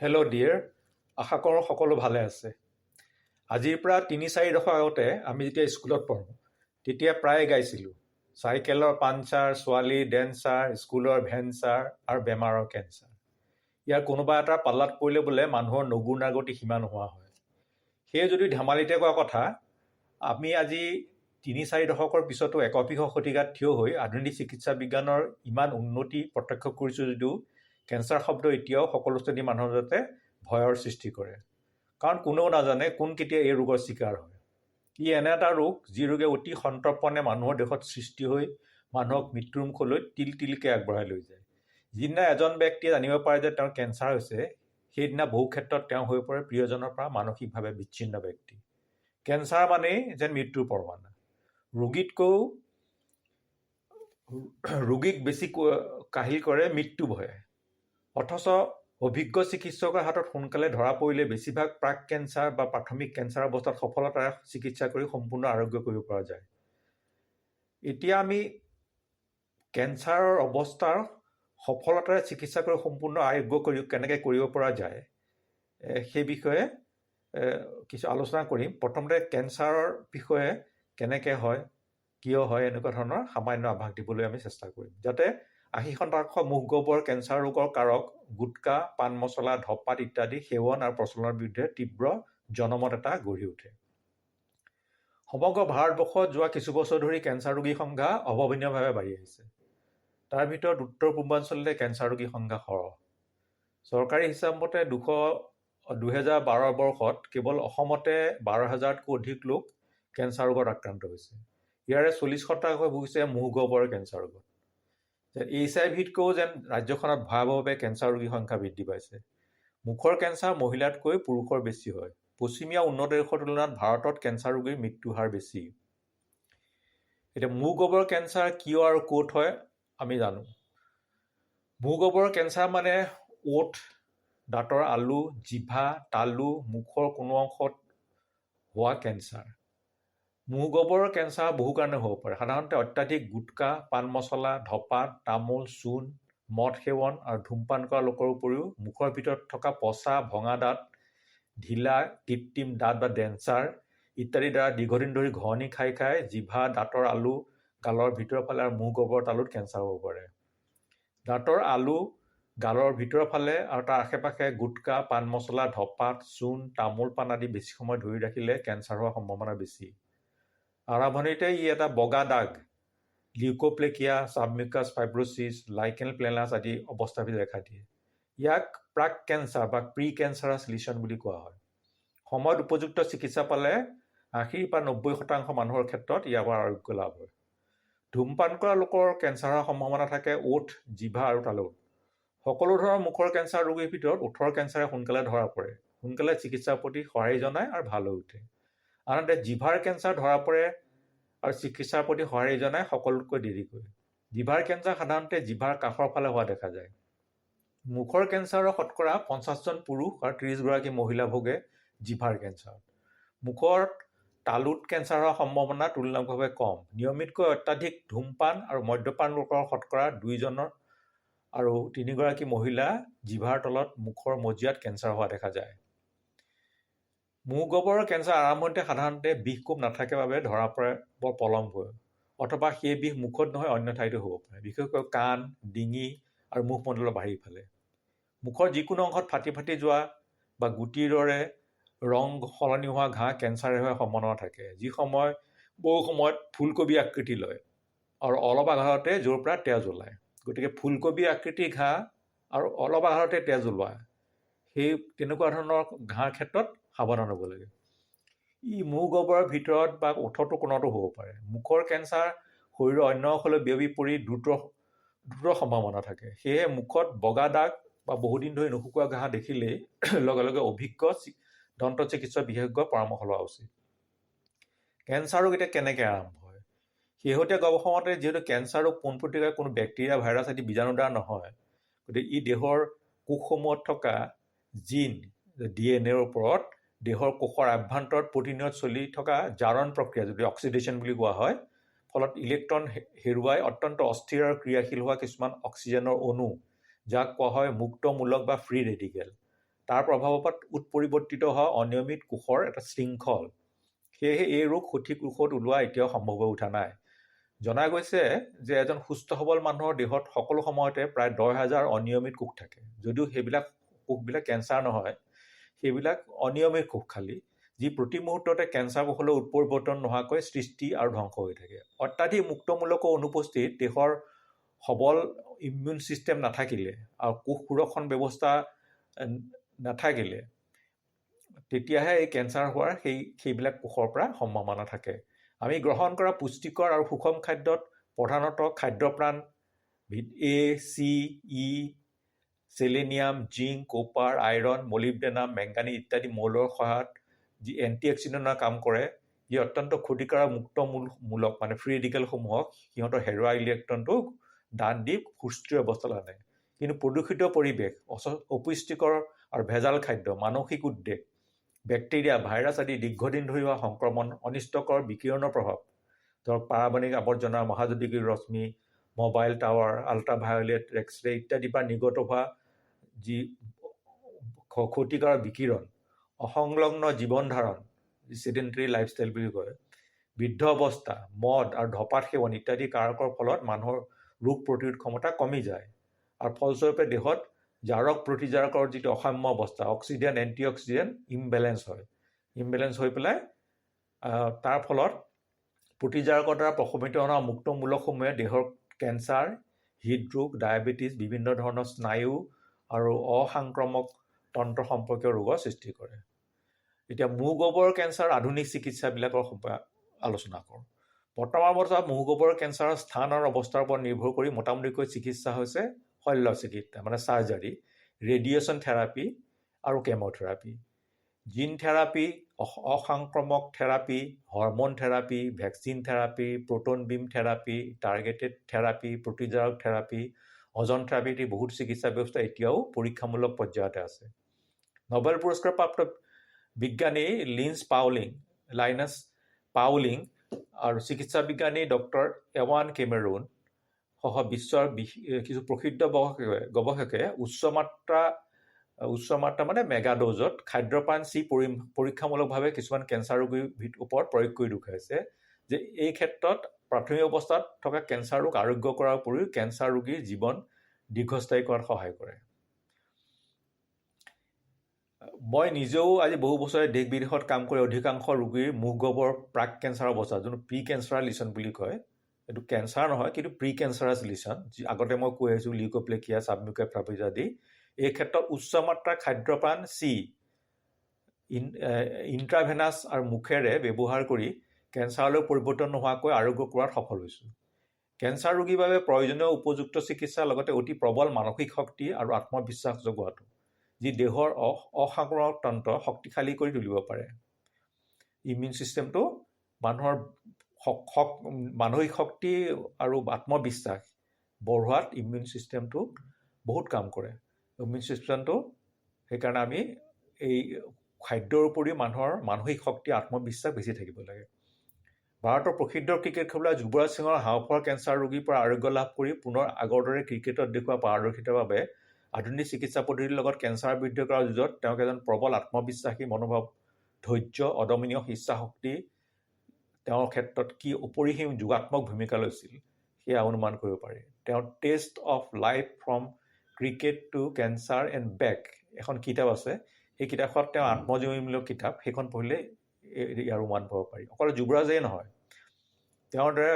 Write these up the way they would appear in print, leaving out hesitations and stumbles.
Hello' deer, আশা কৰোঁ সকলো ভালে আছে। আজিৰ পৰা 3-4 দশক আগতে আমি যেতিয়া স্কুলত পঢ়োঁ, তেতিয়া প্ৰায়ে গাইছিলোঁ, চাইকেলৰ পাংচাৰ, ছোৱালীৰ ডেন্সাৰ, স্কুলৰ ভেঞ্চাৰ আৰু বেমাৰৰ কেঞ্চাৰ। ইয়াৰ কোনোবা এটাৰ পাল্লাত পৰিলে বোলে মানুহৰ নগুৰ নাগতি সীমা নোহোৱা হয়। সেয়ে যদিও ধেমালিতে কোৱা কথা, আমি আজি 3-4 দশকৰ পিছতো 21শ শতিকাত থিয় হৈ আধুনিক চিকিৎসা বিজ্ঞানৰ ইমান উন্নতি প্ৰত্যক্ষ কৰিছোঁ যদিও কেঞ্চাৰ শব্দ এতিয়াও সকলো শ্ৰেণীৰ মানুহৰ মাজতে ভয়ৰ সৃষ্টি কৰে। কাৰণ কোনেও নাজানে কোন কেতিয়া এই ৰোগৰ চিকাৰ হয়। ই এনে এটা ৰোগ, যি ৰোগে অতি সন্তৰ্পণে মানুহৰ দেহত সৃষ্টি হৈ মানুহক মৃত্যুৰ মুখলৈ তিল তিলকৈ আগবঢ়াই লৈ যায়। যিদিনা এজন ব্যক্তিয়ে জানিব পাৰে যে তেওঁৰ কেঞ্চাৰ হৈছে, সেইদিনা বহু ক্ষেত্ৰত তেওঁ হৈ পৰে প্ৰিয়জনৰ পৰা মানসিকভাৱে বিচ্ছিন্ন ব্যক্তি। কেঞ্চাৰ মানেই যেন মৃত্যুৰ পৰমানা। ৰোগীক বেছি কাহিল কৰে মৃত্যু ভয়ে। অথচ অভিজ্ঞ চিকিৎসকৰ হাতত সোনকালে ধৰা পৰিলে বেছিভাগ প্ৰাক কেঞ্চাৰ বা প্ৰাথমিক কেঞ্চাৰ অৱস্থাত সফলতাৰে চিকিৎসা কৰি সম্পূৰ্ণ আৰোগ্য কৰিব পৰা যায়। এতিয়া আমি কেঞ্চাৰৰ অৱস্থাৰ সফলতাৰে চিকিৎসা কৰি সম্পূৰ্ণ আৰোগ্য কৰি কেনেকৈ কৰিব পৰা যায়, সেই বিষয়ে কিছু আলোচনা কৰিম। প্ৰথমতে কেঞ্চাৰৰ বিষয়ে কেনেকৈ হয়, কিয় হয়, এনেকুৱা ধৰণৰ সামান্য আভাস দিবলৈ আমি চেষ্টা কৰিম, যাতে 80% মুখগহ্বৰ কেঞ্চাৰ ৰোগৰ কাৰক গুটকা, পাণ মছলা, ধপাত ইত্যাদি সেৱন আৰু প্ৰচলনৰ বিৰুদ্ধে তীব্ৰ জনমত এটা গঢ়ি উঠে। সমগ্ৰ ভাৰতবৰ্ষত যোৱা কিছু বছৰ ধৰি কেঞ্চাৰ ৰোগীৰ সংখ্যা অভাৱনীয়ভাৱে বাঢ়ি আহিছে। তাৰ ভিতৰত উত্তৰ পূৰ্বাঞ্চলতে কেঞ্চাৰ ৰোগীৰ সংখ্যা সৰহ। চৰকাৰী হিচাপ মতে 2012 বৰ্ষত কেৱল অসমতে 12 হাজাৰতকৈ অধিক লোক কেঞ্চাৰ ৰোগত আক্ৰান্ত হৈছে। ইয়াৰে 40%ই ভুগিছে মুখগহ্বৰৰ কেঞ্চাৰ ৰোগত। এইচআইভিতকৈও যেন ৰাজ্যখনত ভয়াৱহভাৱে কেঞ্চাৰ ৰোগীৰ সংখ্যা বৃদ্ধি পাইছে। মুখৰ কেঞ্চাৰ মহিলাতকৈ পুৰুষৰ বেছি হয়। পশ্চিমীয়া উন্নত দেশৰ তুলনাত ভাৰতত কেঞ্চাৰ ৰোগীৰ মৃত্যুৰ হাৰ বেছি। এতিয়া মুখগহ্বৰৰ কেঞ্চাৰ কিয় আৰু ক'ত হয় আমি জানো। মুখগহ্বৰৰ কেঞ্চাৰ মানে ওঁঠ, দাঁতৰ আলু, জিভা, তালু, মুখৰ কোনো অংশত হোৱা কেঞ্চাৰ। মুখগহ্বৰৰ কেঞ্চাৰ বহু কাৰণে হ'ব পাৰে। সাধাৰণতে অত্যাধিক গুটকা, পাণ মছলা, ধপাত, তামোল, চূণ, মদ সেৱন আৰু ধূমপান কৰা লোকৰ উপৰিও মুখৰ ভিতৰত থকা পচা, ভঙা দাঁত, ঢিলা কৃত্ৰিম দাঁত বা ডেঞ্চাৰ ইত্যাদিৰ দ্বাৰা দীৰ্ঘদিন ধৰি ঘঁহনি খাই খাই জিভা, দাঁতৰ আলু, গালৰ ভিতৰৰ ফালে আৰু মুখগহ্বৰৰ তালুত কেঞ্চাৰ হ'ব পাৰে। দাঁতৰ আলু, গালৰ ভিতৰৰ ফালে আৰু তাৰ আশে পাশে গুটকা, পাণ মছলা, ধপাত, চূণ, তামোল পাণ আদি বেছি সময় ধৰি ৰাখিলে কেঞ্চাৰ হোৱাৰ সম্ভাৱনা বেছি। আৰম্ভণিতে ই এটা বগা দাগ, লিউকোপ্লেকিয়া, ছাবমিউকাছ ফাইব্ৰচিছ, লাইকেন প্লেনাছ আদি অৱস্থাবিধ দেখা দিয়ে। ইয়াক প্ৰাক কেঞ্চাৰ বা প্ৰি কেঞ্চাৰাছ লিচন বুলি কোৱা হয়। সময়ত উপযুক্ত চিকিৎসা পালে 80ৰ পৰা 90% মানুহৰ ক্ষেত্ৰত ইয়াৰ পৰা আৰোগ্য লাভ হয়। ধূমপান কৰা লোকৰ কেঞ্চাৰ হোৱাৰ সম্ভাৱনা থাকে ওঁঠ, জিভা আৰু তালুত। সকলো ধৰণৰ মুখৰ কেঞ্চাৰ ৰোগীৰ ভিতৰত ওঁঠৰ কেঞ্চাৰে সোনকালে ধৰা পৰে, সোনকালে চিকিৎসাৰ প্ৰতি সঁহাৰি জনায় আৰু ভাল হৈ উঠে। আনহাতে জিভাৰ কেঞ্চাৰ ধৰা পৰে আৰু চিকিৎসাৰ প্ৰতি সঁহাৰি জনায় সকলোতকৈ দেৰিকৈ। জিভাৰ কেঞ্চাৰ সাধাৰণতে জিভাৰ কাষৰ ফালে হোৱা দেখা যায়। মুখৰ কেঞ্চাৰৰ শতকৰা 50জন পুৰুষ আৰু 30গৰাকী মহিলা ভোগে জিভাৰ কেঞ্চাৰত। মুখৰ তালুত কেঞ্চাৰ হোৱাৰ সম্ভাৱনা তুলনামূলকভাৱে কম। নিয়মিতকৈ অত্যাধিক ধূমপান আৰু মদ্যপান লোকৰ শতকৰা দুইজনৰ আৰু তিনিগৰাকী মহিলা জিভাৰ তলত মুখৰ মজিয়াত কেঞ্চাৰ হোৱা দেখা যায়। মুখগহ্বৰৰ কেঞ্চাৰ আৰম্ভণিতে সাধাৰণতে বিষ কোপ নাথাকে বাবে ধৰা পৰে বৰ পলমকৈ, অথবা সেই বিষ মুখত নহয় অন্য ঠাইতো হ'ব পাৰে, বিশেষকৈ কাণ, ডিঙি আৰু মুখমণ্ডলৰ বাহিৰফালে। মুখৰ যিকোনো অংশত ফাটি ফাটি যোৱা বা গুটিৰ দৰে ৰং সলনি হোৱা ঘাঁ কেঞ্চাৰ হোৱাৰ সম্ভাৱনা থাকে, যি বহু সময়ত ফুলকবি আকৃতি লয় আৰু অলপ আঘাততে য'ৰ পৰা তেজ ওলায়। গতিকে ফুলকবি আকৃতিৰ ঘাঁ আৰু অলপ আঘাততে তেজ ওলোৱা, সেই তেনেকুৱা ধৰণৰ ঘাঁৰ ক্ষেত্ৰত সাৱধান হ'ব লাগে। ই মুখগহ্বৰৰ ভিতৰত বা ওঁঠতো কোণতো হ'ব পাৰে। মুখৰ কেঞ্চাৰ শৰীৰৰ অন্য অংশলৈ বিয়পি পৰি দ্ৰুত দ্ৰুত সম্ভাৱনা থাকে। সেয়েহে মুখত বগা দাগ বা বহুদিন ধৰি নুশুকোৱা ঘাঁ দেখিলেই লগে লগে অভিজ্ঞ দন্ত চিকিৎসক বিশেষজ্ঞৰ পৰামৰ্শ লোৱা উচিত। কেঞ্চাৰ ৰোগ এতিয়া কেনেকৈ আৰম্ভ হয়? শেহতীয়া গৱেষণাতে যিহেতু কেঞ্চাৰ ৰোগ পোনপটীয়াকৈ কোনো বেক্টেৰিয়া, ভাইৰাছ আদি বীজাণুৰ দ্বাৰা নহয়, গতিকে ই দেহৰ কোষসমূহত থকা জিন, ডিএনএৰ ওপৰত দেহৰ কোষৰ আভ্যন্তৰত প্ৰতিনিয়ত চলি থকা জাৰণ প্ৰক্ৰিয়া, যিটো অক্সিডেশ্যন বুলি কোৱা হয়, ফলত ইলেক্ট্ৰন হেৰুৱাই অত্যন্ত অস্থিৰ আৰু ক্ৰিয়াশীল হোৱা কিছুমান অক্সিজেনৰ অণু, যাক কোৱা হয় মুক্ত মূলক বা ফ্ৰী ৰেডিকেল, তাৰ প্ৰভাৱত উৎপৰিৱৰ্তিত হোৱা অনিয়মিত কোষৰ এটা শৃংখল। সেয়েহে এই ৰোগ সঠিক ঔষধ ওলোৱা এতিয়াও সম্ভৱ হৈ উঠা নাই। জনা গৈছে যে এজন সুস্থ সবল মানুহৰ দেহত সকলো সময়তে প্ৰায় 10,000 অনিয়মিত কোষ থাকে। যদিও সেইবিলাক কোষবিলাক কেঞ্চাৰ নহয়, সেইবিলাক অনিয়মিত কোষ খালী, যি প্ৰতি মুহূৰ্ততে কেঞ্চাৰ কোষলৈ উৎপৰিৱৰ্তন নোহোৱাকৈ সৃষ্টি আৰু ধ্বংস হৈ থাকে। অত্যাধিক মুক্তমূলকৰ অনুপস্থিত দেহৰ সবল ইমিউন ছিষ্টেম নাথাকিলে আৰু কোষ সুৰক্ষণ ব্যৱস্থা নাথাকিলে তেতিয়াহে এই কেঞ্চাৰ হোৱাৰ সেইবিলাক কোষৰ পৰা সম্ভাৱনা থাকে। আমি গ্ৰহণ কৰা পুষ্টিকৰ আৰু সুষম খাদ্যত প্ৰধানতঃ খাদ্যপ্ৰাণ A, C, E, selenium, zinc, copper, iron, molybdenum, manganese ইত্যাদি মৌলৰ সহায়ত যি এণ্টি অক্সিডেণ্টৰ কাম কৰে, যি অত্যন্ত ক্ষতিকাৰক মুক্ত মূলক মানে ফ্ৰী ৰেডিকেলসমূহক সিহঁতৰ হেৰুৱা ইলেক্ট্ৰনটো দান দি সুস্থিৰ অৱস্থালৈ আনে। কিন্তু প্ৰদূষিত পৰিৱেশ, অপুষ্টিকৰ আৰু ভেজাল খাদ্য, মানসিক উদ্বেগ, বেক্টেৰিয়া, ভাইৰাছ আদি দীৰ্ঘদিন ধৰি হোৱা সংক্ৰমণ, অনিষ্টকৰ বিকিৰণৰ প্ৰভাৱ, ধৰক পাৰমাণৱিক আৱৰ্জনা, মহাজ্যোতিকী ৰশ্মি, মোবাইল টাৱাৰ, আল্ট্ৰাভায়লেট এক্স-ৰে ইত্যাদিৰ পৰা নিৰ্গত হোৱা যি ক্ষতিকাৰক বিকিৰণ, অসংলগ্ন জীৱন ধাৰণ, চিডেণ্টেৰী লাইফষ্টাইল বুলি কয়, বৃদ্ধ অৱস্থা, মদ আৰু ধঁপাত সেৱন ইত্যাদি কাৰকৰ ফলত মানুহৰ ৰোগ প্ৰতিৰোধ ক্ষমতা কমি যায় আৰু ফলস্বৰূপে দেহত জাৰক প্ৰতিজাৰকৰ যিটো অসাম্য অৱস্থা, অক্সিডেণ্ট এণ্টি অক্সিডেণ্ট ইমবেলেঞ্চ হয়। ইমবেলেঞ্চ হৈ পেলাই তাৰ ফলত প্ৰতিজাৰকৰ দ্বাৰা প্ৰশমিত হোৱা মুক্ত মূলকসমূহে দেহৰ কেঞ্চাৰ, হৃদৰোগ, ডায়েবেটিছ, বিভিন্ন ধৰণৰ স্নায়ু আৰু অসংক্ৰামক তন্ত্ৰ সম্পৰ্কীয় ৰোগৰ সৃষ্টি কৰে। এতিয়া মূৰগহ্বৰৰ কেঞ্চাৰ আধুনিক চিকিৎসাবিলাকৰ আলোচনা কৰোঁ। বৰ্তমান অৱস্থাত মূৰগহ্বৰৰ কেঞ্চাৰৰ স্থান আৰু অৱস্থাৰ ওপৰত নিৰ্ভৰ কৰি মোটামুটিকৈ চিকিৎসা হৈছে শল্য চিকিৎসা মানে চাৰ্জাৰী, ৰেডিয়েশ্যন থেৰাপি আৰু কেম'থেৰাপি, জিন therapy, অসংক্ৰামক therapy, hormone therapy, vaccine therapy, proton beam therapy, targeted therapy, প্ৰতিজাৰক therapy, অজন থেৰাপি আদি বহুত চিকিৎসা ব্যৱস্থা এতিয়াও পৰীক্ষামূলক পৰ্যায়তে আছে। নবেল পুৰস্কাৰপ্ৰাপ্ত বিজ্ঞানী লাইনাছ পাউলিং আৰু চিকিৎসা বিজ্ঞানী ডক্টৰ এৱান কেমেৰুন সহ বিশ্বৰ কিছু প্ৰসিদ্ধ গৱেষকে উচ্চ মাত্ৰা মানে মেগা ড'জত খাদ্যপ্ৰাণ চি পৰীক্ষামূলকভাৱে কিছুমান কেঞ্চাৰ ৰোগীৰ ওপৰত প্ৰয়োগ কৰি দেখুৱাইছে যে এই ক্ষেত্ৰত প্ৰাথমিক অৱস্থাত থকা কেঞ্চাৰ ৰোগ আৰোগ্য কৰাৰ উপৰিও কেঞ্চাৰ ৰোগীৰ জীৱন দীৰ্ঘস্থায়ী কৰাত সহায় কৰে। মই নিজেও আজি বহু বছৰে দেশ বিদেশত কাম কৰি অধিকাংশ ৰোগীৰ মুখগহ্বৰ প্ৰাক কেঞ্চাৰ অৱস্থা, যোনটো প্ৰি কেঞ্চাৰ লিচন বুলি কয়, এইটো কেঞ্চাৰ নহয় কিন্তু প্ৰি কেঞ্চাৰাছ লিচন, যি আগতে মই কৈ আহিছোঁ, লিউকোপ্লেকিয়া, চাবমিউকাছ ফাইব্ৰইড আদি, এই ক্ষেত্ৰত উচ্চ মাত্ৰাৰ খাদ্যপ্ৰাণ চি ইণ্ট্ৰাভেনাছ আৰু মুখেৰে ব্যৱহাৰ কৰি কেঞ্চাৰলৈ পৰিৱৰ্তন নোহোৱাকৈ আৰোগ্য কৰাত সফল হৈছোঁ। কেঞ্চাৰ ৰোগীৰ বাবে প্ৰয়োজনীয় উপযুক্ত চিকিৎসাৰ লগতে অতি প্ৰবল মানসিক শক্তি আৰু আত্মবিশ্বাস জগোৱাটো, যি দেহৰ অসংক্ৰামক তন্ত্ৰ শক্তিশালী কৰি তুলিব পাৰে। ইমিউন ছিষ্টেমটো মানুহৰ মানসিক শক্তি আৰু আত্মবিশ্বাস বঢ়োৱাত ইমিউন ছিষ্টেমটো বহুত কাম কৰে। ইমিউন ছিষ্টেমটো সেইকাৰণে আমি এই খাদ্যৰ উপৰিও মানুহৰ মানসিক শক্তি, আত্মবিশ্বাস বেছি থাকিব লাগে। ভাৰতৰ প্ৰসিদ্ধ ক্ৰিকেট খেলুৱৈ যুৱৰাজ সিঙৰ হাওঁফাওঁৰ কেঞ্চাৰ ৰোগীৰ পৰা আৰোগ্য লাভ কৰি পুনৰ আগৰ দৰে ক্ৰিকেটত দেখুওৱা পাৰদৰ্শিতাৰ বাবে আধুনিক চিকিৎসা পদ্ধতিৰ লগত কেঞ্চাৰৰ বিৰুদ্ধে কৰা যুঁজত তেওঁক এজন প্ৰবল আত্মবিশ্বাসী মনোভাৱ, ধৈৰ্য, অদমনীয় ইচ্ছাশক্তি তেওঁৰ ক্ষেত্ৰত কি অপৰিসীম যোগাত্মক ভূমিকা লৈছিল, সেয়া অনুমান কৰিব পাৰি। তেওঁৰ "Test of Life: From Cricket to Cancer and Back" এখন কিতাপ আছে। সেই কিতাপখনত তেওঁ আত্মজীৱনীমূলক কিতাপ, সেইখন পঢ়িলে ইয়াৰ উমান পাব পাৰি। অকল যুৱৰাজেই নহয়, তেওঁৰ দৰে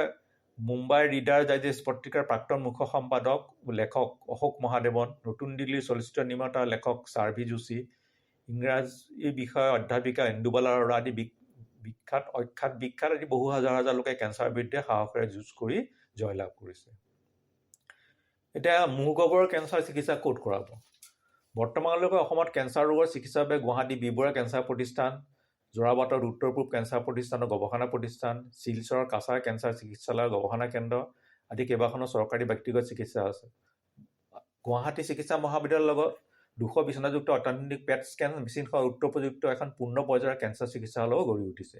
মুম্বাই ৰিডাৰ ডাইজেষ্ট পত্ৰিকাৰ প্ৰাক্তন মুখ্য সম্পাদক, লেখক অশোক মহাদেৱন, নতুন দিল্লীৰ চলচ্চিত্ৰ নিৰ্মাতা লেখক ছাৰ্ভি যোশী, ইংৰাজী বিষয়ৰ অধ্যাপিকা ইন্দুবালা আৰোৰা আদি বিখ্যাত, অখ্যাত, বিখ্যাত আদি বহু হাজাৰ হাজাৰ লোকে কেঞ্চাৰৰ বিৰুদ্ধে সাহসেৰে যুঁজ কৰি জয়লাভ কৰিছে। এতিয়া মুখগহ্বৰৰ কেঞ্চাৰ চিকিৎসা ক'ত কৰাব? বৰ্তমানলৈকে অসমত কেঞ্চাৰ ৰোগৰ চিকিৎসাৰ বাবে গুৱাহাটী বি বৰুৱা কেঞ্চাৰ প্ৰতিষ্ঠান, যোৰাবাটত উত্তৰ পূব কেঞ্চাৰ প্ৰতিষ্ঠানৰ গৱেষণা প্ৰতিষ্ঠান, শিলচৰৰ কাছাৰ কেঞ্চাৰ চিকিৎসালয়ৰ গৱেষণা কেন্দ্ৰ আদি কেইবাখনো চৰকাৰী, ব্যক্তিগত চিকিৎসা আছে। গুৱাহাটী চিকিৎসা মহাবিদ্যালয়ৰ লগত 200 বিচনাযুক্ত অত্যাধুনিক পেট স্কেন মেচিনসহ উত্তৰ প্ৰযুক্ত এখন পূৰ্ণ পৰ্যায়ৰ কেঞ্চাৰ চিকিৎসালয়ো গঢ়ি উঠিছে।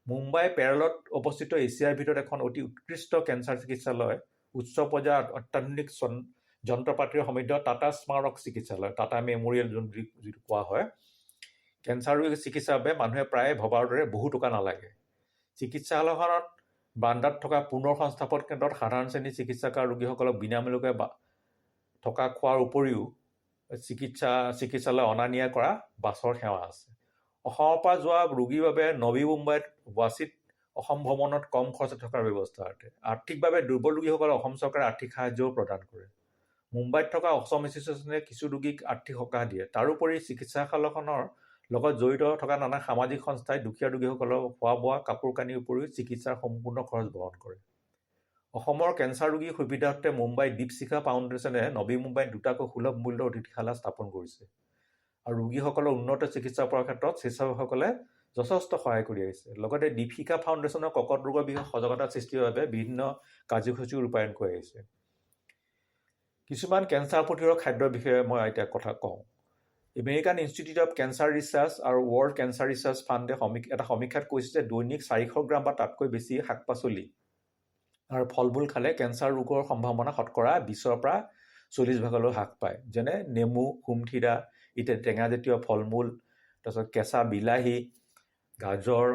মুম্বাই পেৰেলত অৱস্থিত এছিয়াৰ ভিতৰত এখন অতি উৎকৃষ্ট কেঞ্চাৰ চিকিৎসালয় উচ্চ পৰ্যায়ৰ অত্যাধুনিক যন্ত্ৰ পাতিৰে সমৃদ্ধ টাটা স্মাৰক চিকিৎসালয়, টাটা মেম'ৰিয়েল যোন বুলি যিটো কোৱা হয়। কেঞ্চাৰ ৰোগীৰ চিকিৎসাৰ বাবে মানুহে প্ৰায়ে ভবাৰ দৰে বহু টকা নালাগে। চিকিৎসালয়খনত বান্দ্ৰাত থকা পুনৰ সংস্থাপন কেন্দ্ৰত সাধাৰণ শ্ৰেণীৰ চিকিৎসা কৰা ৰোগীসকলক বিনামূলীয়াকৈ থকা খোৱাৰ উপৰিও চিকিৎসালয় অনা নিয়া কৰা বাছৰ সেৱা আছে। অসমৰ পৰা যোৱা ৰোগীৰ বাবে নৱী মুম্বাইত ৱাছিত অসম ভ্ৰমণত কম খৰচত থকাৰ ব্যৱস্থা আছে। আৰ্থিকভাৱে দুৰ্বল ৰোগীসকলক অসম চৰকাৰে আৰ্থিক সাহায্যও প্ৰদান কৰে। মুম্বাইত থকা অসম এছ'চিয়েশ্যনে কিছু ৰোগীক আৰ্থিক সকাহ দিয়ে। তাৰোপৰি চিকিৎসালয়খনৰ লগত জড়িত থকা নানা সামাজিক সংস্থাই দুখীয়া ৰোগীসকলৰ খোৱা বোৱা, কাপোৰ কানিৰ উপৰিও চিকিৎসাৰ সম্পূৰ্ণ খৰচ বহন কৰে। অসমৰ কেঞ্চাৰ ৰোগীৰ সুবিধাৰ্থে মুম্বাই দীপশিখা ফাউণ্ডেশ্যনে নৱী মুম্বাইত দুটাকৈ সুলভ মূল্যৰ অতিথিশালা স্থাপন কৰিছে আৰু ৰোগীসকলৰ উন্নত চিকিৎসা পোৱাৰ ক্ষেত্ৰত স্বেচ্ছাসেৱকসকলে যথেষ্ট সহায় কৰি আহিছে। লগতে দীপশিখা ফাউণ্ডেশ্যনৰ কৰ্কট ৰোগৰ বিষয়ে সজাগতা সৃষ্টিৰ বাবে বিভিন্ন কাৰ্যসূচীও ৰূপায়ণ কৰি আহিছে। কিছুমান কেঞ্চাৰ প্ৰতিৰোধক খাদ্যৰ বিষয়ে মই এতিয়া কথা কওঁ। American Institute of Cancer Research আৰু ৱৰ্ল্ড কেঞ্চাৰ ৰিচাৰ্চ ফাণ্ডে এটা সমীক্ষাত কৈছে যে দৈনিক 400 গ্ৰাম বা তাতকৈ বেছি শাক পাচলি আৰু ফল মূল খালে কেঞ্চাৰ ৰোগৰ সম্ভাৱনা শতকৰা 20ৰ পৰা 40 ভাগলৈ হ্ৰাস পায়। যেনে নেমু, সুমথিৰা ইত্যাদি টেঙাজাতীয় ফল মূল, তাৰপিছত কেঁচা বিলাহী, গাজৰ,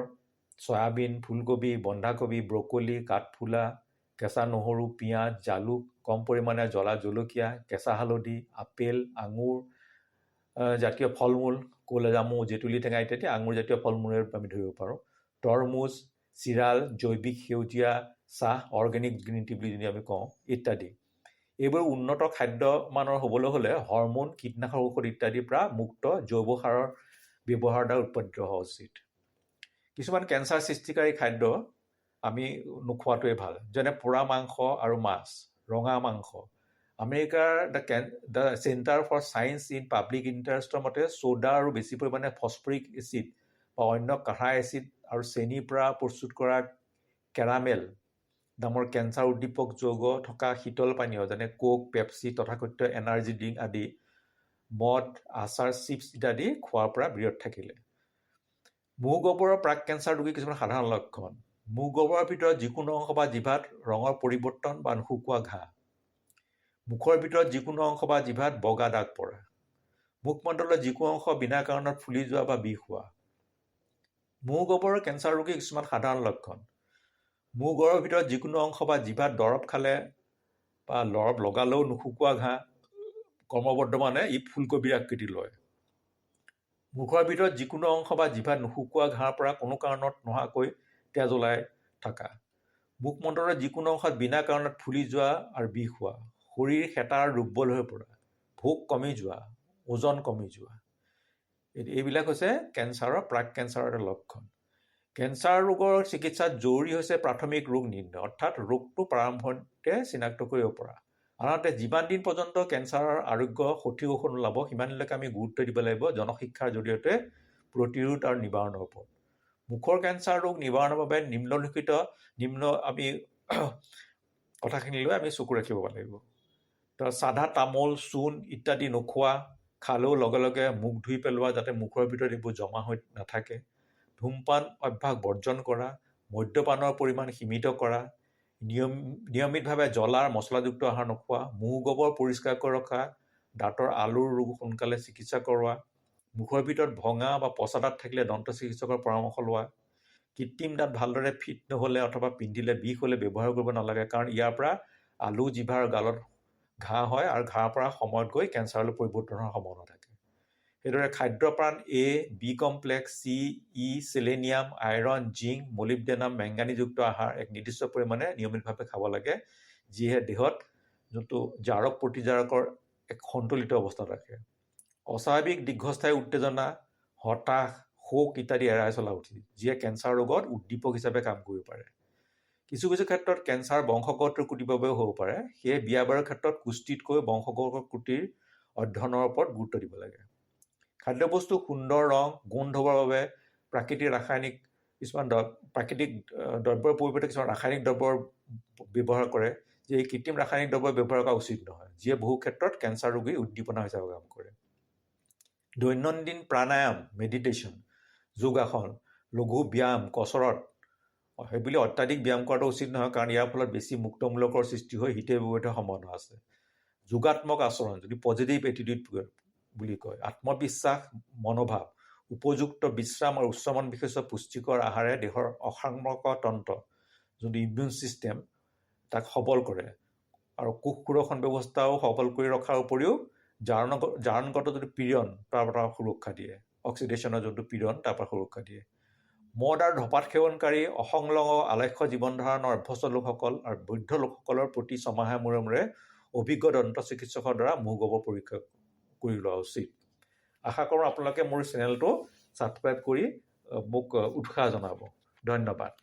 চয়াবিন, ফুলকবি, বন্ধাকবি, ব্ৰকলি, কাঠফুলা, কেঁচা নহৰু, পিঁয়াজ, জালুক, কম পৰিমাণে জ্বলা জলকীয়া, কেঁচা হালধি, আপেল, আঙুৰ জাতীয় ফল মূল, ক'লা জামু, জেতুলি টেঙা ইত্যাদি আঙুৰ জাতীয় ফল মূলৰ আমি ধৰিব পাৰোঁ। তৰমুজ, চিৰাল, জৈৱিক সেউজীয়া চাহ, অৰ্গেনিক গ্ৰীণ টি বুলি যদি আমি কওঁ ইত্যাদি। এইবোৰ উন্নত খাদ্য মানৰ হ'বলৈ হ'লে হৰম'ন, কীটনাশক ঔষধ ইত্যাদিৰ পৰা মুক্ত জৈৱ সাৰৰ ব্যৱহাৰৰ দ্বাৰা উৎপাদিত হোৱা উচিত। কিছুমান কেঞ্চাৰ সৃষ্টিকাৰী খাদ্য আমি নোখোৱাটোৱে ভাল, যেনে পোৰা মাংস আৰু মাছ, ৰঙা মাংস। আমেৰিকাৰ the Center for Science in Public ইণ্টাৰেষ্টৰ মতে চ'ডা আৰু বেছি পৰিমাণে ফচফৰিক এচিড বা অন্য কাঢ়া এচিড আৰু চেনিৰ পৰা প্ৰস্তুত কৰা কেৰামেল নামৰ কেঞ্চাৰ উদ্দীপক যৌগ থকা শীতল পানীয়, যেনে কোক, পেপচি, তথাকথিত এনাৰ্জি ড্ৰিংক আদি, মদ, আচাৰ, চিপছ ইত্যাদি খোৱাৰ পৰা বিৰত থাকিলে। মুখগহ্বৰৰ প্ৰাক কেঞ্চাৰ ৰোগীৰ কিছুমান সাধাৰণ লক্ষণ: মুখগহ্বৰৰ ভিতৰত যিকোনো অংশ বা জিভাত ৰঙৰ পৰিৱৰ্তন বা নুশুকোৱা ঘাঁ, মুখৰ ভিতৰত যিকোনো অংশ বা জিভাত বগা দাগ পৰা, মুখমণ্ডলৰ যিকোনো অংশ বিনা কাৰণত ফুলি যোৱা বা বিষ হোৱা। মুখগহ্বৰৰ কেঞ্চাৰ ৰোগীৰ কিছুমান সাধাৰণ লক্ষণ: মুখগহ্বৰৰ ভিতৰত যিকোনো অংশ বা জিভাত দৰৱ খালে বা দৰৱ লগালেও নুশুকোৱা ঘাঁ, ক্ৰমবৰ্ধমানে ই ফুলকবিৰ আকৃতি লয়। মুখৰ ভিতৰত যিকোনো অংশ বা জিভাত নুশুকোৱা ঘাঁৰ পৰা কোনো কাৰণত নোহোৱাকৈ তেজ ওলাই থকা, মুখমণ্ডলৰ যিকোনো অংশত বিনা কাৰণত ফুলি যোৱা আৰু বিষ হোৱা, শৰীৰ শেঁতা আৰু দুৰ্বল হৈ পৰা, ভোক কমি যোৱা, ওজন কমি যোৱা, এইবিলাক হৈছে কেঞ্চাৰৰ প্ৰাক কেঞ্চাৰৰ এটা লক্ষণ। কেঞ্চাৰ ৰোগৰ চিকিৎসাত জৰুৰী হৈছে প্ৰাথমিক ৰোগ নিৰ্ণয়, অৰ্থাৎ ৰোগটো প্ৰাৰম্ভণিতে চিনাক্ত কৰিব পৰা। আনহাতে যিমান দিন পৰ্যন্ত কেঞ্চাৰৰ আৰোগ্য সঠিক ঔষধ নোলাব, সিমান দিনলৈকে আমি গুৰুত্ব দিব লাগিব জনশিক্ষাৰ জৰিয়তে প্ৰতিৰোধ আৰু নিবাৰণৰ ওপৰত। মুখৰ কেঞ্চাৰ ৰোগ নিবাৰণৰ বাবে নিম্নলিখিত নিম্ন আমি কথাখিনিলৈ আমি চকু ৰাখিব লাগিব। তো চাধা, তামোল, চূণ ইত্যাদি নোখোৱা, খালেও লগে লগে মুখ ধুই পেলোৱা, যাতে মুখৰ ভিতৰত এইবোৰ জমা হৈ নাথাকে। ধূমপান অভ্যাস বৰ্জন কৰা, মদ্যপানৰ পৰিমাণ সীমিত কৰা, নিয়মিতভাৱে জ্বলা মছলাযুক্ত আহাৰ নোখোৱা, মুখ গহ্বৰ পৰিষ্কাৰ কৰি ৰখা, দাঁতৰ আলুৰ ৰোগ সোনকালে চিকিৎসা কৰোৱা, মুখৰ ভিতৰত ভঙা বা পচা দাঁত থাকিলে দন্ত চিকিৎসকৰ পৰামৰ্শ লোৱা, কৃত্ৰিম দাঁত ভালদৰে ফিট নহ'লে অথবা পিন্ধিলে বিষ হ'লে ব্যৱহাৰ কৰিব নালাগে, কাৰণ ইয়াৰ পৰা আলু জিভাৰ গালত ঘাঁ হয় আৰু ঘাঁৰ পৰা সময়ত গৈ কেঞ্চাৰলৈ পৰিৱৰ্তন হোৱাৰ সম্ভাৱনা থাকে। সেইদৰে খাদ্যপ্ৰাণ A, B complex, C, E, selenium, iron, zinc, molybdenum, মেংগানিজযুক্ত আহাৰ এক নিৰ্দিষ্ট পৰিমাণে নিয়মিতভাৱে খাব লাগে, যিয়ে দেহত যোনটো জাৰক প্ৰতিজাৰকৰ এক সন্তুলিত অৱস্থাত ৰাখে। অস্বাভাৱিক দীৰ্ঘস্থায়ী উত্তেজনা, হতাশ, শোক ইত্যাদি এৰাই চলা উচিত, যিয়ে কেঞ্চাৰ ৰোগত উদ্দীপক হিচাপে কাম কৰিব পাৰে। কিছু কিছু ক্ষেত্ৰত কেঞ্চাৰ বংশগত ত্ৰুটিৰ বাবেও হ'ব পাৰে। সেয়ে বিয়া বাৰুৰ ক্ষেত্ৰত পুষ্টিতকৈ বংশগত ত্ৰুটিৰ অধ্যয়নৰ ওপৰত গুৰুত্ব দিব লাগে। খাদ্যবস্তু সুন্দৰ ৰং, গোন্ধ হ'বৰ বাবে প্ৰাকৃতিক ৰাসায়নিক কিছুমান প্ৰাকৃতিক দ্ৰব্যৰ পৰিৱৰ্তে কিছুমান ৰাসায়নিক দ্ৰব্যৰ ব্যৱহাৰ কৰে, যে এই কৃত্ৰিম ৰাসায়নিক দ্ৰব্য ব্যৱহাৰ কৰা উচিত নহয়, যিয়ে বহু ক্ষেত্ৰত কেঞ্চাৰ ৰোগীৰ উদ্দীপনা হিচাপে কাম কৰে। দৈনন্দিন প্ৰাণায়াম, মেডিটেশ্যন, যোগাসন, লঘু ব্যায়াম, কচৰত, সেইবুলি অত্যাধিক ব্যায়াম কৰাটো উচিত নহয়, কাৰণ ইয়াৰ ফলত বেছি মুক্তমূলকৰ সৃষ্টি হৈ হৃদয় বিপথৰ সম্ভাৱনা আছে। যোগাত্মক আচৰণ, যদি পজিটিভ এটিটিউড বুলি কয়, আত্মবিশ্বাস মনোভাৱ, উপযুক্ত বিশ্ৰাম আৰু উচ্চমান বিশিষ্ট পুষ্টিকৰ আহাৰে দেহৰ অসামৰিক তন্ত্ৰ, যোনটো ইমিউন ছিষ্টেম, তাক সবল কৰে আৰু কোষ সুৰক্ষণ ব্যৱস্থাও সবল কৰি ৰখাৰ উপৰিও জাৰণগত যিটো পীড়ন, তাৰ পৰা সুৰক্ষা দিয়ে। অক্সিডেশ্যনৰ যোনটো পীড়ন, তাৰ পৰা সুৰক্ষা দিয়ে। মদ আৰু ধঁপাত সেৱনকাৰী, অসংলগ্ন আলস্য জীৱন ধাৰণৰ অভ্যস্ত লোকসকল আৰু বৃদ্ধ লোকসকলৰ প্ৰতি 6 মাহৰ মূৰে মূৰে অভিজ্ঞ দন্ত চিকিৎসকৰ দ্বাৰা মুখগহ্বৰ পৰীক্ষা কৰি লোৱা উচিত। আশা কৰোঁ আপোনালোকে মোৰ চেনেলটো ছাবস্ক্ৰাইব কৰি মোক উৎসাহ জনাব। ধন্যবাদ।